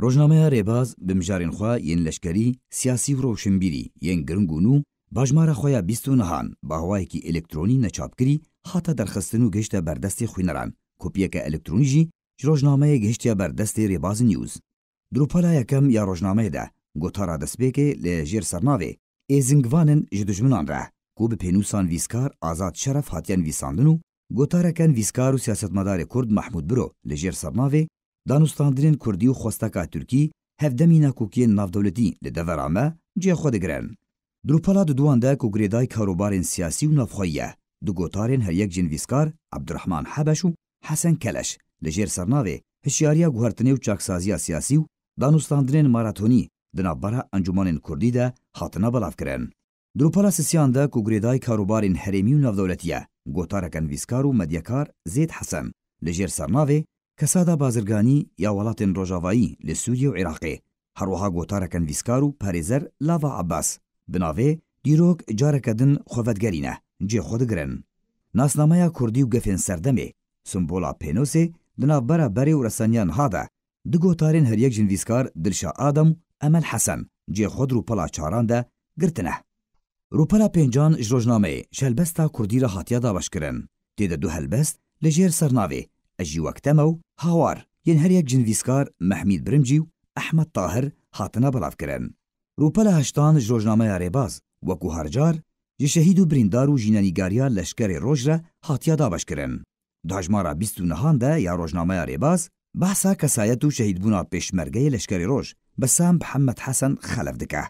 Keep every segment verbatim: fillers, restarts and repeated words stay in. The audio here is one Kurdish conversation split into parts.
Rojnameya Rêbaz bi mijarên xwe yên leşkerî, siyasî û rewşenbîrî yên giring û nû, bi hejmara xwe ya bîst û nehan bi awayekî elektronî neçapkirî hate derxistin û gihişte ber destê xwîneran. Kopiyeke elektronî jî ji rojnameyê gihiştiye ber destê Rêbaz News. Di rûpela yekem ya rojnameyê de, gotara destpêkê li jêr sernavê Êzingvanin ji dijminan re, ku bi pênûsa nivîskar Azad Şeref hatiye nivîsandin û gotareke nivîskar û siyasetmedarê Kurd Mehmûd Biro li jêr sernavê Danûstandinên Kurdî û xwesteka Tirkî hevdemî nakokiyên navdewletî li devera me cihê xwe digirin. Di rûpela duduwan de ku girêdayî karûbarên siyasî û navxweyî ye, du gotarên her yek jî nivîskar Ebdurehman Hebeş û Hesen Keleş li jêr sernavê hişyariya guhertinê û çaksaziya siyasî û danûstandinên maratonî di navbera encûmanên Kurdî de hatine belavkirin. Di rûpela sisiyan de ku girêdayî karûbarên herêmî û navdewletî ye, gotareke nivîskar û medyakar Zêd Hesen li jêr sernavê Kesada bazirganî ya welatên rojavayî li Sûriye û Iraqê, her wiha gotareke nivîskar û parêzer Lava Abbas bi navê Dîrok careke din xwe vedigerîne, cihê xwe digirin. Nasnameya Kurdî û gefên serdemê, simbola pênosê di navbera berê û resaniya niha de, du gotarên her yek ji nivîskar Dilşa Adem û Emel Hesen cihê xwe di rûpela çaran de girtine. Rûpela pêncan ji rojnameyê ji helbesta Kurdî re hatiye dabeşkirin. Tê de du helbest li jêr sernavê Ez jî wek te me û Hawar yên her yek ji nivîskar Mehmîd Birimcî û Ehmed Tahir hatine belavkirin. Rûpela heştan ji rojnameya Rêbaz, wekû her car, ji şehîd û birîndar û jînenîgariya Leşkerê Roj re hatiye dabeşkirin. Di hejmara bîst û nehan de ya rojnameya Rêbaz, behsa kesayet û şehîdbûna pêşmergeyê Leşkerê Roj, Besam Mihemed Hesen Xelef dike.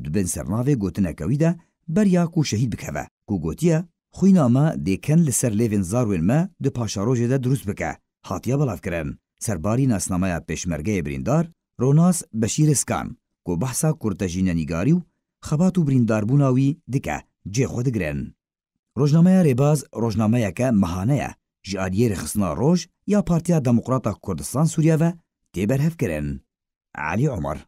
Di bin sernavê gotineke wî de beriya ku şehîd bikeve, ku gotiye, Xwîna me dê ken li ser lêvên zarwên me di paşerojê de dirûst bike, hatiye belavkirin. Serbarî nasnameya pêşmergeyê birîndar, Ronas Beşîr Iskan, ku behsa kurtejînenîgarî û xebat û birîndarbûna wî dike, cihê xwe digirin. Rojnameya Rêbaz rojnameyeke mehane ye, ji aliyê rêxistina Roj ya Partiya Demokrata Kurdistan Sûriye ve tê berhevkirin. Elî Omer.